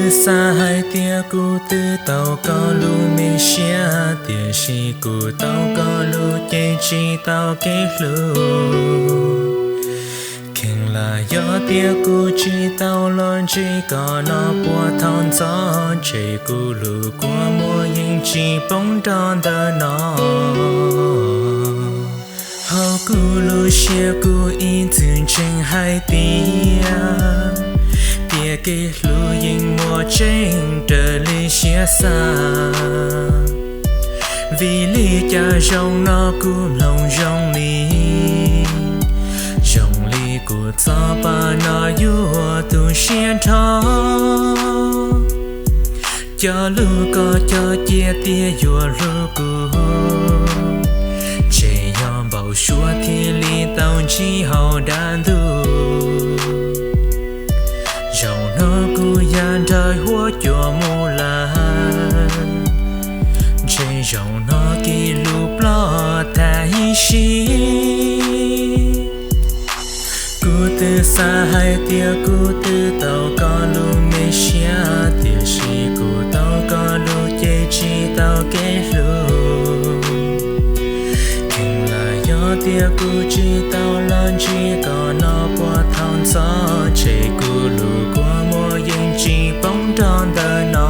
Xav hais tias kuv twb tau koj lub me siab, tiam sis kuv tau koj lub cev tsis tau kev hlub. Kheev lam yog tias kuv tsis tau los ntsib koj no puag thaum ntxov, ntshe kuv lub kua muag yeej tsis poob nrog ntawm no. Hauv kuv lub siab kuv ib txwm ntseeg hais tias, tias kev hlub yeej muaj tseeb raws li siab xav. Vim li cas zaum no kuv mloog zoo li, zoo li kuv txoj pa no yuav tu siab nrho. Cov lus koj cog cia tias yuav hlub kuv, ntshe yog npau suav thiaj li tau ntsib hauv dav ntuj. Zaum no kuv ya nrhawv huab cua mus lawm, ntshe zaum no kev hlub ploj tag ib sim. Kuv twb xav hais tias kuv twb tau koj lub me siab, tiam sis kuv tau koj lub cev tsis tau kev hlub. Kheev lam yog tias kuv tsis tau los ntsib koj no puag thaum ntxov, ntshe kuv lub kua muag yeej tsis poob nrog ntawm no.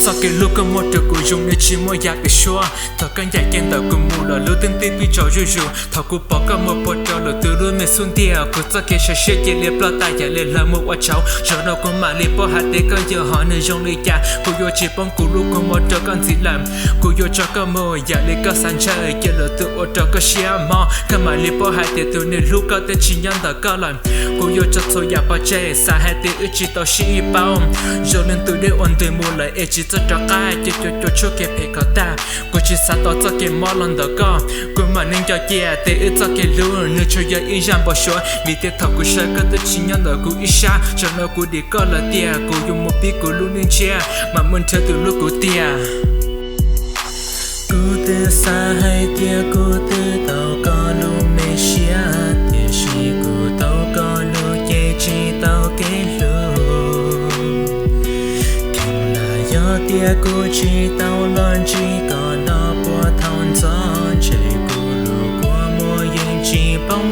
Txoj kev hlub koj muab rau kuv zoo li tsis muaj yam pem suab. Thaum koj ncaim kiag ntawm kuv mus los lub teeb tib pib tsaus zuj zus. Thaum kuv pom koj muab puag rau lwm tus lub me xub ntiag, kuv txoj kev sawv siab cia li ploj tag yam li hlawv mus ua tshauv. Zaum no kuv mam li paub hais tias koj yog hom neeg zoo li cas. Kuv yuav tsis poob kuv lub kua muag rau koj ntxiv lawm. Kuv yuav tso koj mus yam li koj xav ntshaw, cia lwm tus ua rau koj siab mob. Koj mam li paub hais tias tus neeg hlub koj twb tsis nyob ntawm koj lawm. Kuv yuav tso txhua yam pov tseg, xav hais tias wb tsis tau sib ib paub. Zoo li tus dej uas ntws mus lawm es tsis txawj rov qab, cia cua cua tshuab kev phem kom tag. Kuv tsis xav tau txoj kev mob los ntawm koj, kuv mam li nco cia tias wb txoj kev hlub nws tsuas yog ib zaj npau suav. Vim tias thaum kuv sawv koj twb tsis nyob ntawm kuv ib sab, zaum no kuv dim koj lawm tiag, kuv yuav mus pib kuv lub neej tshiab, mam mus nrhiav tus hlub kuv tiag. Kuv twb xav hais tias kuv twb tau koj lub me siab, tiam sis kuv tau koj lub cev tsis tau kev hlub. Kheev lam yog tias kuv tsis tau los ntsib koj no puag thaum ntxov, ntshe kuv lub kua muag yeej tsis poob